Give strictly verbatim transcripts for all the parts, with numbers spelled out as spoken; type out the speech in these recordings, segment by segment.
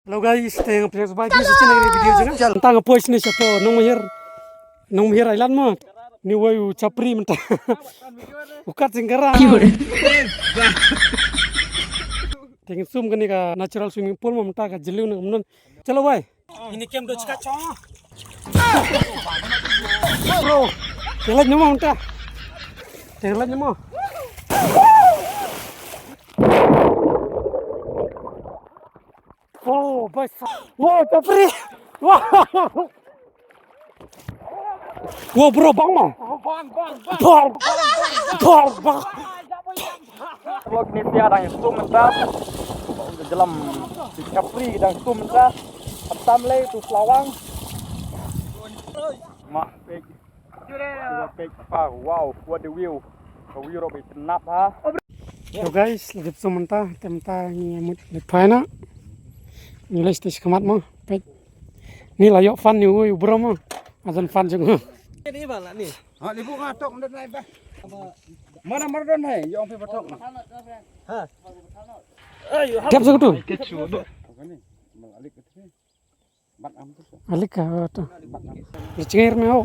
Hello guys, te nga pyrshang sbai ki shisha na video jong nga. Tang nga poi shane sha to Nongmahir. Nongmahir Island mo. Ni wei u chapri mynta. U kat singkara. Te ngin sum kane ka natural swimming pool mo mynta ka jylliew na kumno. Chalo bhai. Ini kem do chika chong. Bro. Te laj nyamo mynta. Te laj nyamo. Oh, bhai sahab. Wow, chapri. Wow. Wow, bro, bang mo. Bang, bang, bang. Bang, bang, bang. Vlog ni sia dang sum mynta. Jylliew chapri dang sum mynta. Tam lei tu slawang. Ma, pek. Pek pa, wow, what the view. Ka view ro be chnap ha. So guys, la dep sum mynta, te mynta ngi mut le phai na. Ngi lei stage khmat mo, pek. Ni la ïoh fan ni u bro mo. Azan fan jong u. Ni ba la ni. Ha, ni bu nga tok ndet nai ba. Mana mar don hai, ïoh pe patok na. Ha. Tiap sa tu. Alik ka to. Alik ka to. Ni cengir me ho.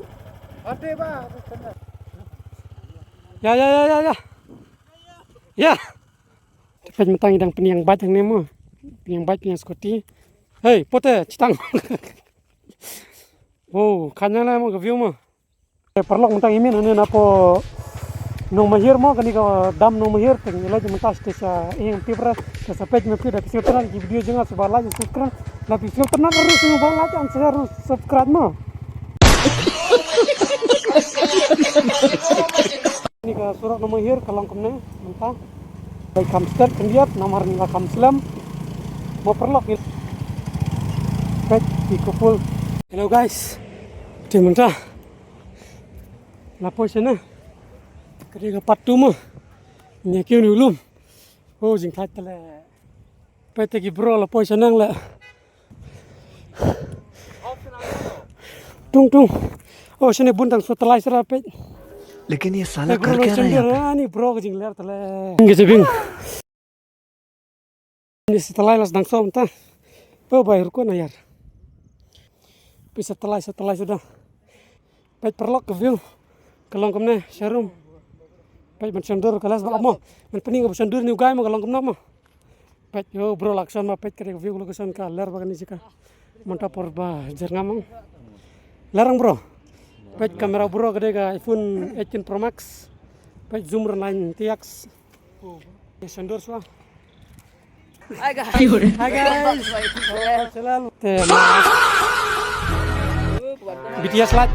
Ya, ya, ya, ya, ya. Ya. Te peit mynta ngi dang pynïeng bike hangne mo. Pynïeng bike, pynïeng scooty. Hei, pote chitang. Wow, khanya la mo ka view mo. Te paralok mynta ngi mih hangne napoh Nongmahir mo, kane ka dam Nongmahir. Te ngi leit mynta sha sha ïing tipra. Te sa peit me phi da phi sngewtynnat ki video jong nga, sngewbha like, subscribe. Da phi sngewtynnat ruh sngewbha like and share, subscribe mo. Kane ka surok Nongmahir ka long kumne mynta. Dei kham stet khyndiat namar ngi la kham slem. Mo paralok ngi peit ki couple. Hello guys. Te mynta la poi shane. Ka dei ka part two mo. Ïa kiew ni u lum. Oh, jingthait tale. Peit te ki bro la poi shaneng le. Tung tung. Oh, shane bun dang shu tylli sha peit. लेकिन ये साला कर क्या रहा है यहाँ पे? Ani bro ka jingler tale. Ngi jebing. Ni shu tylli la sdang som ta. Oh, bai ruko na yar. Peit shu tylli, shu tylli shu da. Peit paralok ka view. Ka long kumne sharum. Peit ban shon dur ka les ba mo. Ban pyni ka ba shon dur ni u guy mo ka long kumne mo. Peit yo bro, la ka shon ma peit ka dei ka view ka long ka shon ka ler ba kane jaka. Mynta por ba jer ngam mo. Ler ang bro. Peit kamera bro ka dei ka iPhone eighteen Pro Max. Peit zoom ren line tiaks. Shon dur shuwa. Hi guys. Hi guys. Te ma. B T S light.